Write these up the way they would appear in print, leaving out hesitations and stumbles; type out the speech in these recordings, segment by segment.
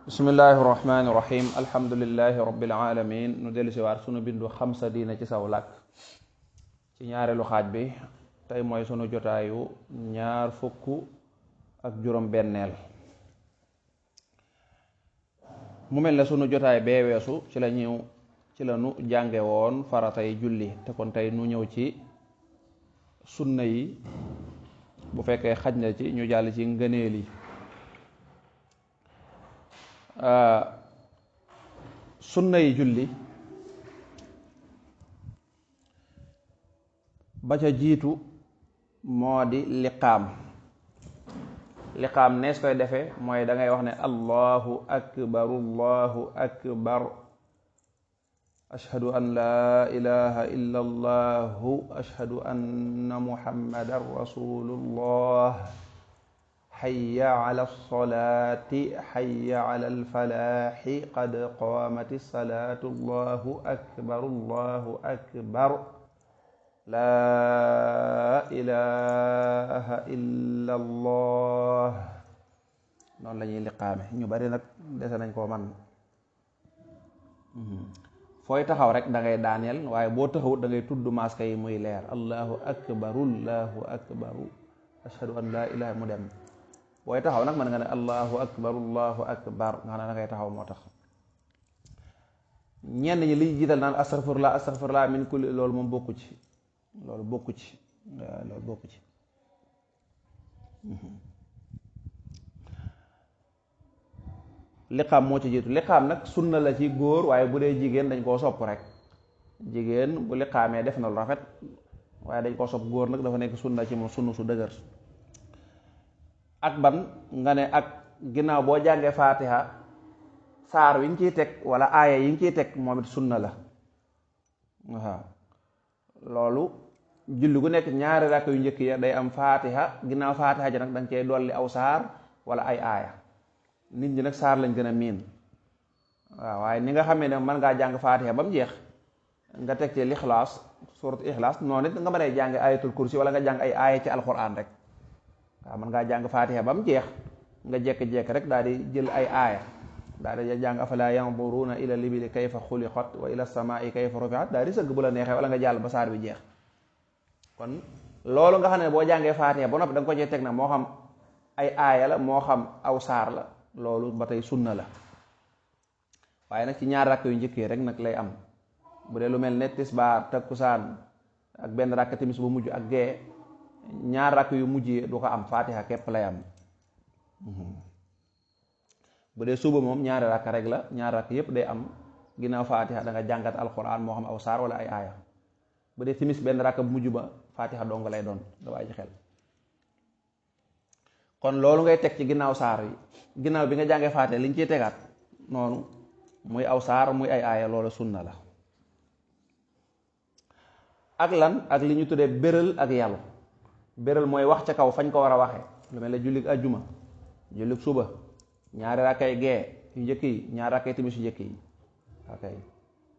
bismillahi irrahmani irrahim alhamdulilahi rabbil alamin nu dellu si waat sunu bindu xamsa diina ci saw làkk ci ñaareelu xaaj bi tey mooy sunu jotaayu ñaar fukk ak juróom benneel mu mel ne sunu jotaay bee weesu ci la nu jànge woon faratay julli te kon tey nu ñëw ci sunna yi bu fekkee xaj na ci ñu jàll ci ngëneel yi. Sunna yi julli ba ca jiitu moo di liqaam nees koy defee mooy da ngay wax ne allahu akbar ashhadu an laa ilaha illa allahu ashhadu anna muhammadan rasulullah xayya ala alsalaati xayya ala alfalaaxi qad qaamati salaatu allahu akbar laa ilaha illa allah noonu la ñuy liqaame ñu bari nag dese nañ koo man fooy taxaw rek da ngay daaneel waaye boo taxawut da ngay tudd maaska yi muy leer allahu akbaru ashhadu an laa ilaha mu dem booy taxaw nag mën nga ne allahu akbar nga xam ne da ngay taxaw moo tax ñenn ñi li jiital naan astaghfirullah min kulli loolu moom bokku ci liqaam moo ci jiitu liqaam nag sunna la ci góor waaye bu dee jigéen dañ koo sopp rek jigéen bu liqaamee def na lu rafet waaye dañ koo sopp góor nag dafa nekk sunna ci moom sunna su dëgër ak ban nga ne ak ginnaaw boo jàngee faatiha saar wi nga ciy teg wala aaya yi nga ciy teg moom it sunna la waaw loolu julli gu nekk ñaari rakk yu njëkk ya day am faatiha ginnaaw faatiha ji nag da nga cey dolli aw saar wala ay aaya nit ñi nag saar lañ gën a miin waaw waaye ni nga xamee ne mën ngaa jàng faatiha ba mu jeex nga teg ci lixlaas suuratu ixlaas noonu it nga mën a jàng ayatul kursi wala nga jàng ay aaya ci alquran rek waaw mën ngaa jàng faatiha ba mu jeex nga jekk-jekk rek daal di jël ay aaya daal di jàng afala yanzuruna ila libili kayfa xuliqat wa ila samai kayfa rufiat daal di sëgg bu la neexee wala nga jàll ba saar bi jeex kon loolu nga xam ne boo jàngee faatiha ba noppi da nga ko cee teg nag moo xam ay aaya la moo xam aw saar la loolu ba tey sunna la waaye nag ci ñaar rakk yu njëkkee rek nag lay am bu dee lu mel ne tisbaar takkusaan ak benn rakk timis bu mujj ak gee ñaar rakk yu mujj du ko am faatiha képp lay am bu dee suba moom ñaari rakk rek la ñaar rakk yépp day am ginnaaw faatiha da nga jàngat alquran moo xam aw saar wala ay aaya bu dee timis benn rakk bu mujj ba faatiha dong lay doon da bàyyi ci xel kon loolu ngay teg ci ginnaaw saar yi ginnaaw bi nga jàngee faatiha li ñu ciy tegaat noonu muy aw saar muy ay aaya loolu sunna la ak lan ak li ñu tuddee béral ak yàllu béral mooy wax ca kaw fañ ko war a waxee lu mel ne jullik ajjuma jullik suba ñaari rakkay gee yu njëkk yi ñaari rakkay timis yu njëkk yi ok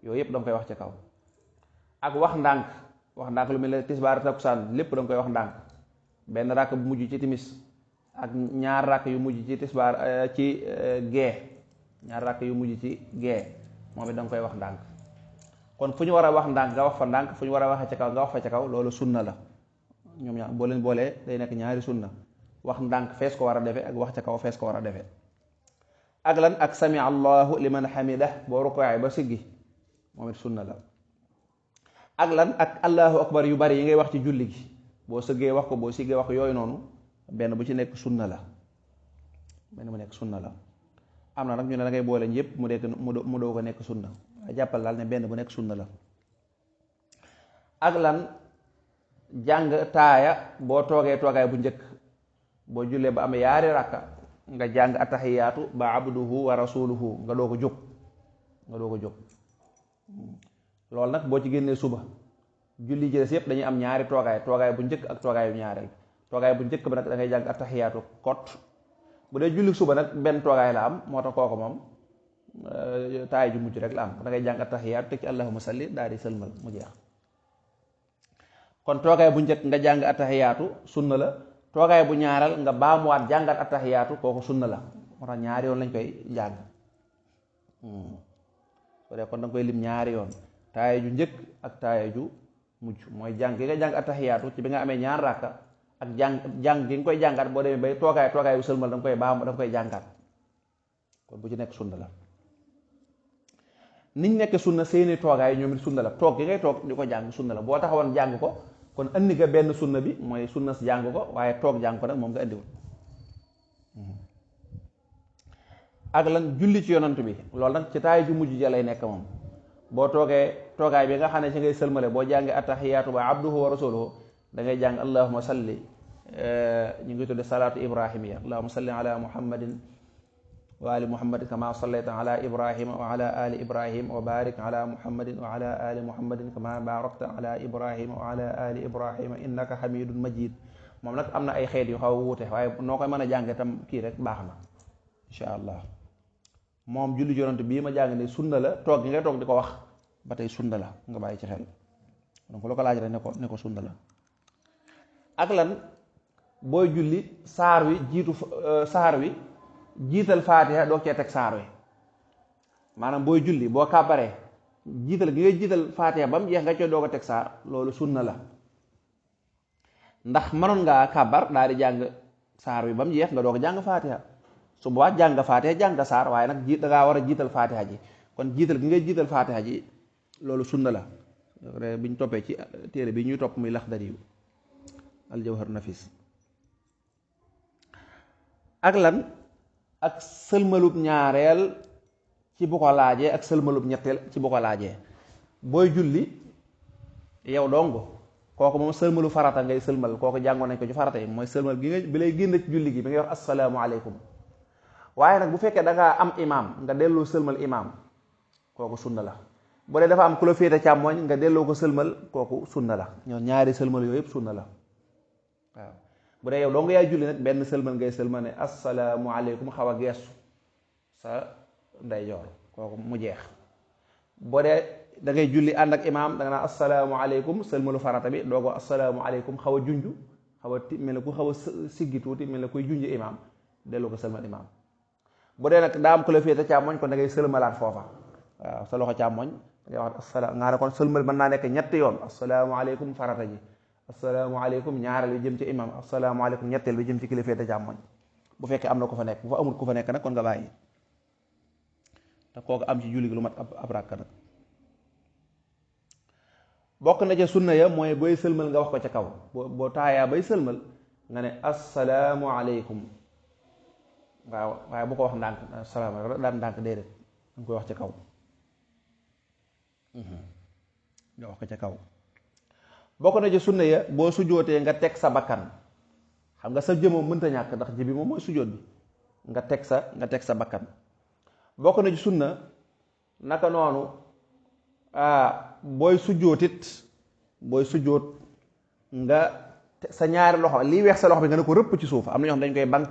yooyu yëpp danga koy wax ca kaw ak wax ndànk lu mel ne tisbaar takkusaan lépp danga koy wax ndànk benn rakk bu mujj ci timis ak ñaar rakk yu mujj ci tisbaar ci gee ñaar rakk yu mujj ci gee moom it danga koy wax ndànk kon fu ñu war a wax ndànk nga wax fa ndànk fu ñu war a waxee ca kaw nga wax fa ca kaw loolu sunna la ñoom ñaar boo leen boolee day nekk ñaari sunna wax ndànk fees ko war a defee ak wax ca kaw fees ko war a defee ak lan ak sami allahu liman hamidah boo rukkooy ba siggi moom it sunna la ak lan ak allahu akbar yu bari yi ngay wax ci julli gi boo sëggee wax ko boo siggee wax ko yooyu noonu benn bu ci nekk sunna la benn bu nekk sunna la am na nag ñu ne da ngay boole ñëpp mu doo ko nekk sunna waaye jàppal daal ne benn bu nekk sunna la ak lan jàng taaya boo toogee toogaay bu njëkk boo jullee ba am yaari rakka nga jàng atahiyaatu ba abduhu wa rasuluhu nga doo ko jóg loolu nag boo ci génnee suba julli jëles yépp dañuy am ñaari toogaay bu njëkk ak toogaayu ñaareel toogaay bu njëkk ba nag da ngay jàng atahiyaatu kot bu dee julli suba nag benn toogaay la am moo tax kooku moom taay ju mujj rek la am da ngay jàng atahiyaatu teg ci allahumma salli daal di sëlmal mu jeex kon toogaay bu njëkk nga jàng atahiyaatu sunna la toogaay bu ñaaral nga baamuwaat jàngat attahiyaatu kooku sunna la moo tax ñaari yoon lañ koy jàng soo dee kon da nga koy lim ñaari yoon taaya ju njëkk ak taaya ju mujj mooy jàng gi nga jàng attahiyaatu ci bi nga amee ñaar rakka ak jàng gi nga koy jàngaat boo demee bay toogaay bu sëlmal da nga koy baax da nga koy jàngaat kon bu ci nekk sunna la niñ nekk sunna seeni toogaay ñoom it sunna la toog gi ngay toog di ko jàng sunna la boo taxawoon jàng ko kon andi nga benn sunna bi mooy sunna si jàng ko waaye toog jàng ko nag moom nga andiwul ak lan julli ci yonant bi loolu nag ci taay ju mujj ja lay nekk moom boo toogee toogaay bi nga xam ne ci ngay sëlmale boo jàngee attahiyaatu ba abduhu wa rasuluhu da ngay jàng allahuma salli ñu ngi tudde salaatu ibrahimiya allahuma salli ala muhammadin wa ali muhammadin kama sallayta ala ibrahima wa ala ali ibrahima wa barik ala muhammadin wa ala ali muhammadin kama barakta ala ibrahima wa ala ali ibrahima innaka hamidun majid moom nag am na ay xeet yu xaw a wuute waaye noo koy mën a jànge tam kii rek baax na insha allah moom julli yonent bii ma jàng ne sunna la toog gi ngay toog di ko wax ba tey sunna la nga bàyyi ci xel donc lu ko laaj rek ne ko sunna la ak lan booy julli saar wi jiital faatiha doog cee teg saar wi maanaam booy julli boo kàbbaree jiital gi ngay jiital faatiha ba mu jeex nga cee doog a teg saar loolu sunna la ndax mënoon ngaa kàbbar daal di jàng saar wi ba mu jeex nga doog a jàng faatiha su boobaa jàng faatiha jàng saar waaye nag dangaa war a jiital faatiha ji kon jiital gi ngay jiital faatiha ji loolu sunna la bi ñu toppee ci téere bi ñuy topp muy Laxdari yu aljawhar nafis ak lan ak sëlmalub ñaareel ci bu ko laajee ak sëlmalub ñetteel ci bu ko laajee booy julli yow dong kooku moom sëlmalu farata ngay sëlmal kooku jàngoon nañ ko ci farata yi mooy sëlmal gi nga bi lay génn ci julli gi bi ngay wax assalaamu aleykum waaye nag bu fekkee da ngaa am imaam nga delloo sëlmal imaam kooku sunna la bu dee dafa am ku la féete càmmooñ nga delloo ko sëlmal kooku sunna la ñoo ñaari sëlmal yooyu yëpp sunna la waaw bu dee yow doo nga yaay julli nag benn sëlmal ngay sëlmal ne assalaamu aleykum xaw a geestu sa ndeyjoor kooku mu jeex boo dee da ngay julli ànd ak imaam da nga naan assalaamu aleykum sëlmalu farata bi doo ko assalaamu aleykum xaw a junj xaw a mel ne ku xaw a siggi tuuti mel ne kuy junj imaam delloo ko sëlmal imaam bu dee nag daa am ku la féete càmmoñ kon da ngay sëlmalaat foofa waaw sa loxo càmmoñ da ngay wax asalaam nga ne kon sëlmal mën naa nekk ñetti yoon asalaamaaleykum farata ji asalaamaaleykum ñaareel bi jëm ci imam asalaamaaleykum ñetteel bi jëm ci ki la féete càmmoñ bu fekkee am na ku fa nekk bu fa amul ku fa nekk nag kon nga bàyyi te kooku am ci julli gi lu mat ab ràkk nag bokk na ca sunna ya mooy booy sëlmal nga wax ko ca kaw boo taayaa bay sëlmal nga ne asalaamualeykum waaw waaye bu ko wax ndànk asalaamaaleykum daan ndànk déedéet danga koy wax ca kaw nga wax ko ca kaw bokk na ci sunna ya boo sujootee nga teg sa bakkan xam nga sa jëmoom mënta ñàkk ndax ji bi moom mooy sujoot bi nga teg sa bakkan bokk na ci sunna naka noonu booy sujoot nga sa ñaari loxo lii weex sa loxo bi nga ne ko rëpp ci suuf am na ñoo xam dañ koy bank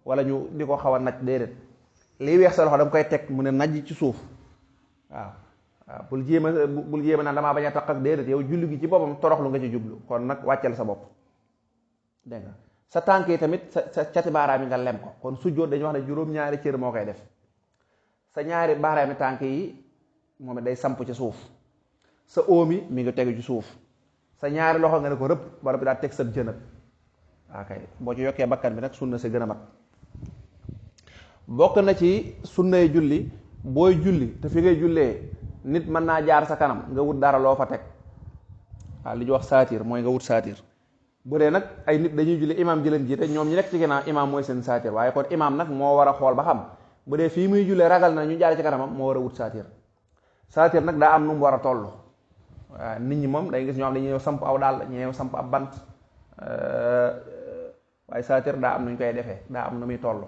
wala ñu di ko xaw a naj déedéet lii weex sa loxo da nga koy teg mu ne naj ci suuf waaw bul jéema naan damaa bañ a taq ak déedéet yow julli gi ci boppam toroxlu nga ci jublu kon nag wàcceel sa bopp dégg nga sa tànk yi tamit sa cati baaraam yi nga lem ko kon sujjóot dañuy wax ne juróom-ñaari cër moo koy def sa ñaari baaraami tànk yi moom it day samp ci suuf sa óom yi mi ngi tegu ci suuf sa ñaari loxo nga ne ko rëpp ba bi daa teg sa jënat kay boo ci yokkee bakkan bi nag sunna si gën a mat bokk na ci sunnay julli booy julli te fi ngay jullee nit mën naa jaar sa kanam nga wut dara loo fa teg li ñuy wax saatir mooy nga wut saatir bu dee nag ay nit dañuy julli imaam ji leen jiite ñoom ñi nekk ci ginnaaw imaam mooy seen saatir waaye kon imaam nag moo war a xool ba xam bu dee fii muy jullee ragal na ñu jaar ci kanamam moo war a wut saatir nag daa am nu mu war a toll waaw nit ñi moom day gis ñoo xam dañuy ñëw samp aw daal ñu ñëw samp ab bant waaye saatir daa am nu ñu koy defee daa am nu muy toll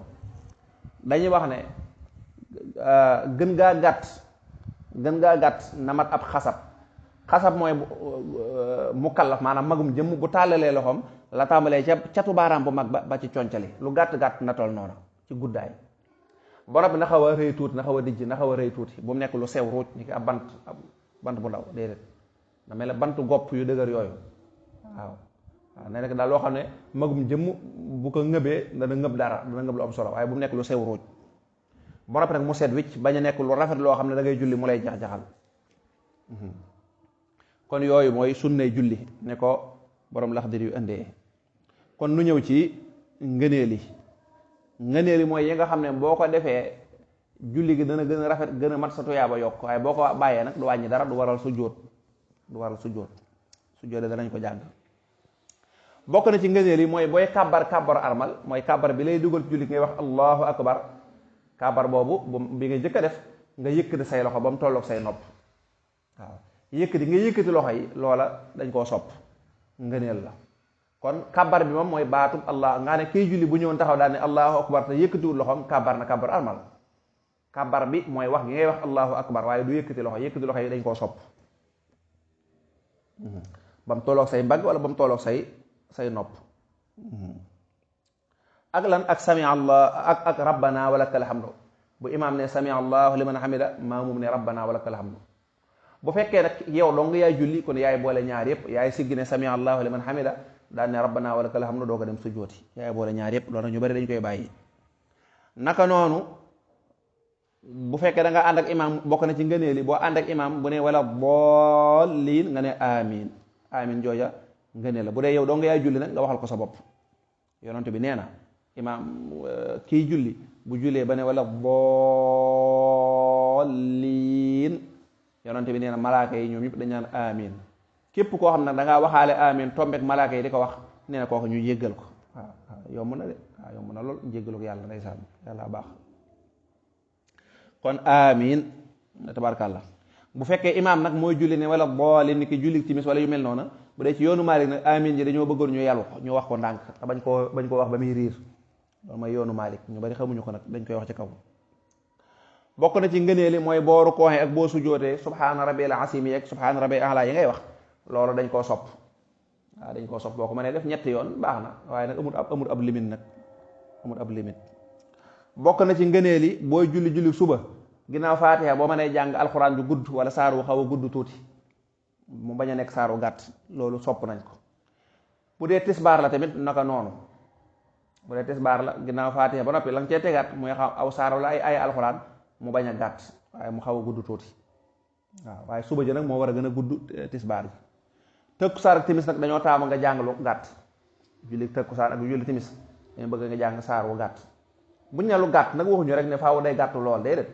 dañuy wax ne gën ngaa gàtt na mat ab xasab mooy mukallaf maanaam magum jëmm bu tàllalee loxoom la tàmbalee ca catu baaraam bu mag ba ci concali lu gàtt na toll noonu ci guddaay borom bi na xaw a rëy tuuti na xaw a dijj na xaw a rëy tuuti bu mu nekk lu sew ruuj ni ki ab bant bu ndaw déedéet na mel ne bantu gopp yu dëgër yooyu waaw na nekk daal loo xam ne magum jëmm bu ko ngëbee dana ngëb dara dana ngëb lu am solo waaye bu mu nekk lu sew ruuj ba noppi nag mu set wicc bañ a nekk lu rafet loo xam ne da ngay julli mu lay jax-jaxal kon yooyu mooy sunnay julli ne ko borom Laxdari yu indee. kon nu ñëw ci ngëneel yi mooy yi nga xam ne boo ko defee julli gi dana gën a rafet gën a mat sa tuyaaba yokk, waaye boo ko bàyyee nag du wàññi dara, du waral sujjóot danañ ko jàng. bokk na ci ngëneel yi mooy booy kàbbar armal mooy kàbbar bi lay dugal ci julli ngay wax allahu akbar. kàbbar boobu bi nga jëkk a def nga yëkkati say loxo ba mu tolloog say nopp waaw yëkkati loxo yi loola dañ koo sopp ngëneel la. kon kàbbar bi moom mooy baatub allah nga ne kiy julli bu ñëwoon taxaw daal ne allahu akbar te yëkkatiwul loxoom kàbbar na kàbbar armal. kàbbar bi mooy wax gi ngay wax allahu akbar waaye du yëkkati loxo yi dañ koo sopp ba mu tolloog say mbagg wala ba mu tolloog say nopp. ak lan ak sami allah ak rabbana wa lakal hamdu bu imaam ne sami allahu liman hamida maamum ne rabbana wa lakal hamdu. bu fekkee nag yow dong yaay julli kon yaay boole ñaar yëpp yaay siggi ne sami allahu liman hamida daal ne rabbana wa lakal hamdu doo ko dem sujjooti yaay boole ñaar yëpp loolu nag ñu bari dañ koy bàyyi. naka noonu bu fekkee da nga ànd ak imaam bokk na ci ngëneeli boo ànd ak imaam bu ne wala booliin nga ne amin jooja ngëneel la bu dee yow dong yaay julli nag nga waxal ko sa bopp. yonent bi nee na imaam kii julli bu jullee ba ne wala booliin yonent bi nee na malaaka yi ñoom ñëpp dañ naan amin. képp koo xam ne da ngaa waxaale amin tombeek malaaka yi di ko wax nee na kooku ñu jéggal ko waaw yomb na de waaw yomb na lool jéggalu ko yàlla ndeysaan yàlla baax. kon amin tabaarkàlla bu fekkee imaam nag mooy julli ne wala boole ni ki julli timis wala yu mel noona bu dee ci yoonu Maalik nag amin ji dañoo bëggoon ñu yàllu ko ñu wax ko ndànk te bañ koo wax ba muy riir loolu mooy yoonu Maalik ñu bari xamuñu ko nag dañ koy wax ci kaw. bokk na ci ngëneeli mooy boo rukkooxee ak boo sujootee subhaana rabbil asiim ak subhaana rabbil a'laa yi ngay wax loolu dañ koo sopp waaw dañ koo sopp boo ko mënee def ñetti yoon baax na waaye nag amul ab limite nag amul ab limite. bokk na ci ngëneeli booy julli suba ginnaaw faatiha boo mënee jàng alxuraan ju gudd wala saar wu xaw a gudd tuuti mu bañ a nekk saar wu gàtt loolu sopp nañ ko. bu dee tisbaar la tamit naka noonu bu dee tisbaar la ginnaaw faatiha ba noppi la nga cee tegaat muy xaw aw saar wala ay alxuraan mu bañ a gàtt waaye mu xaw a gudd tuuti waaw waaye suba ji nag moo war a gën a gudd tisbaar bi. tëkkusaan ak timis nag dañoo taamu nga jàng lu gàtt julli tëkkusaan ak julli timis dañu bëgg nga jàng saar wu gàtt. buñ ne lu gàtt nag waxuñu rek ne faaw day gàttu lool déedéet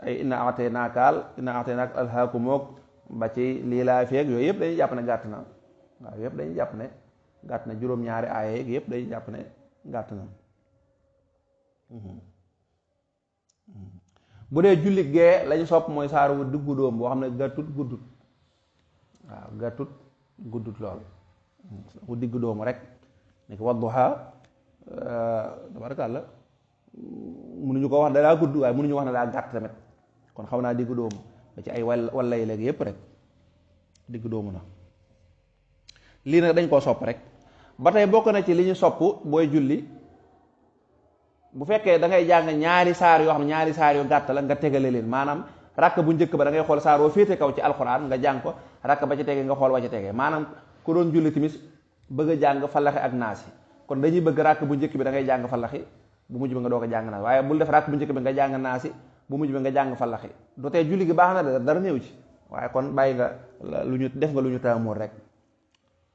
ay inna ataynaaka alhaakumook ba ci lii laa feeg yooyu yëpp dañuy jàpp ne gàtt na waaw yëpp dañuy jàpp ne gàtt na juróom-ñaari aaya yeeg yëpp dañuy jàpp ne gàtt na. bu dee julli gee lañu sopp mooy saar wu diggu dóom boo xam ne gàttut guddut waaw gàttut guddut lool wu diggu dóomu rek ni ko wadduha tabarakàlla mënuñu ko wax ne daa gudd waaye mënuñu wax ne daa gàtt tamit kon xaw naa diggu dóomu ba ci ay walla yi léegi yépp rek diggu dóomu na. lii nag dañ koo sopp rek ba tey bokk na ci li ñu sopp booy julli bu fekkee da ngay jàng ñaari saar yoo xam ne ñaari saar yu gàtt la nga tegale leen maanaam rakk bu njëkk ba da ngay xool saar woo féete kaw ci alxuraan nga jàng ko rakk ba ci tege nga xool wa ci tege maanaam ku doon julli timis bëgg a jàng fallaxi ak naasi kon dañuy bëgg rakk bu njëkk bi da ngay jàng fallaxi bu mujj bi nga doo ko jàng naasi waaye bul def rakk bu njëkk bi nga jàng naasi bu mujj bi nga jàng fallaxi du tee julli gi baax na de dara néew ci waaye kon bàyyi nga lu ñu def nga lu ñu taamoor rek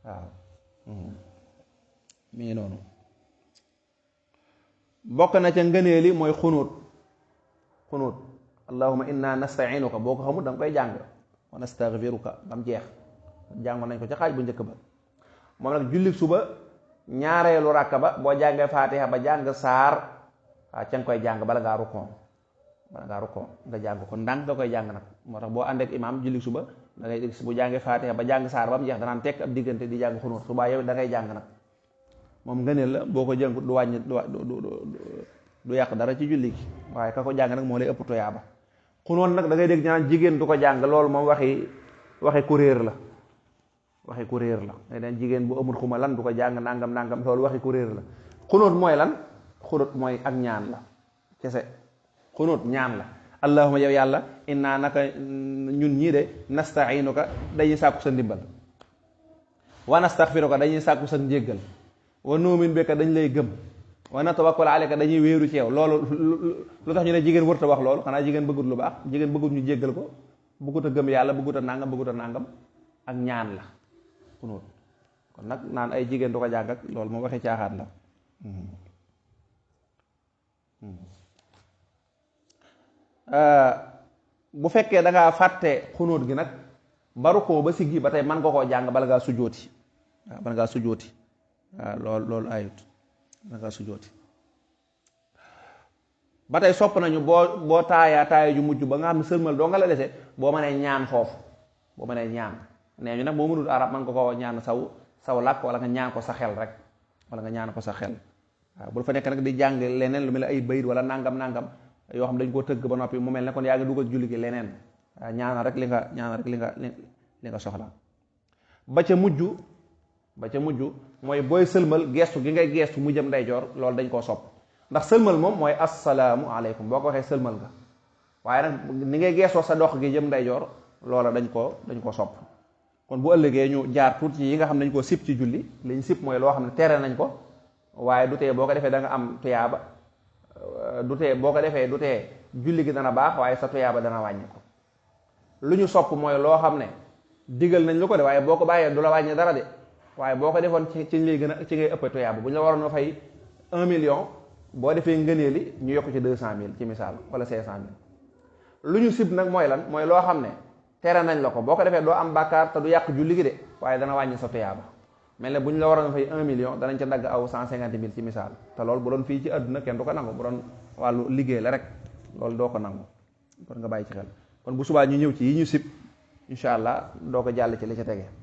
waaw mi ngi noonu. bokk na ca ngëneeli mooy xunuut allahumma inna nasta'inuka boo ko xamul da nga koy jàng wa nastaghfiruka ba mu jeex jàngoon nañ ko ca xaaj bu njëkk ba. moom nag julli suba ñaareelu ràkka ba boo jàngee faatiha ba jàng saar waaw ca nga koy jàng bala ngaa rukkoon nga jàng ko ndànk nga koy jàng nag moo tax boo ànd ak imaam julli suba da ngay dégg bu jàngee faatiha ba jàng saar ba mu jeex danaan tekk ab diggante di jàng xunuut subaa yow da ngay jàng nag moom ngëneel la boo ko jëngut du wàññi du yàq dara ci julli gi waaye ka ko jàng nag moo lay ëpp toyaaba. xunuut nag da ngay dégg ñaan jigéen du ko jàng loolu moom waxi kuréer la waxi kuréer la day den jigéen bu amul xuma lan du ko jàng nangam loolu waxi kuréer la. xunuut mooy lan xunuut mooy ak ñaan la kese xunuut ñaan la allahumma yow yàlla inna naka ñun ñii de nasta'inuka dañuy sàkku sa ndimbal wa nastaghfiruka dañuy sàkku sa njéggal wa nu'minu bika dañ lay gëm wa natawakkal alayka dañuy wéeru ci yow loolu lu tax ñu ne jigéen wërta wax loolu xanaa jigéen bëggut lu baax jigéen bëggut ñu jéggal ko bëggut a gëm yàlla bëggut a nàngam ak ñaan la xunóot kon nag naan ay jigéen du ko jàng ak loolu moo waxi caaxaan la bu fekkee da ngaa fàtte xunóot gi nag baru ko ba siggi ba tey man nga koo jàng bala ngaa sujjóoti waaw bala ngaa sujjóoti waaw loolu ayut bala ngaa sujjóoti ba tey sopp nañu boo taaya ju mujj ba nga xam ne sëlmal doo nga la dese boo mënee ñaan foofu boo mënee ñaan nee ñu nag boo mënul arab man nga koo ñaan saw làkk wala nga ñaan ko sa xel rek wala nga ñaan ko sa xel waaw bu fa nekk nag di jàng leneen lu mel ne ay bayit wala nangam yoo xam dañ koo tëgg ba noppi mu mel ne kon yaa ngi dugal julli gi leneen waaw ñaanal rek li nga soxla ba ca mujj mooy booy sëlmal geestu gi ngay geestu mu jëm ndeyjoor loolu dañ koo sopp ndax sëlmal moom mooy assalaamu aleykum boo ko waxee sëlmal nga waaye nag ni ngay geestoo sa dox gi jëm ndeyjoor loola dañ koo sopp kon bu ëllëgee ñu jaar tuuti yi nga xam ne dañ koo sib ci julli liñ sib mooy loo xam ne tere nañ ko waaye du tee boo ko defee da nga am tuyaaba du tee boo ko defee du tee julli gi dana baax waaye sa tuyaaba dana wàññi ko lu ñu sopp mooy loo xam ne digal nañ lu ko de waaye boo ko bàyyee du la wàññi dara de waaye boo ko defoon ci lay gën a ci ngay ëpp tuyaaba bu ñu la waroon a fay 1 million boo defee ngëneeli ñu yokk ci 200 000 ci misaal wala 500 000 lu ñu sib nag mooy lan mooy loo xam ne tere nañ la ko boo ko defee doo am bàkkaar te du yàq julli gi de waaye dana wàññi sa tuyaaba mel ne bu ñu la waroon a fay 1 million danañ ca dagg aw 150 000 ci misaal te loolu bu doon fii ci àdduna kenn du ko nangu bu doon wàllu liggéey la rek loolu doo ko nangu kon nga bàyyi ci xel kon bu subaa ñu ñëw ci yi ñu sib incha allah doo ko jàll ci li ca tege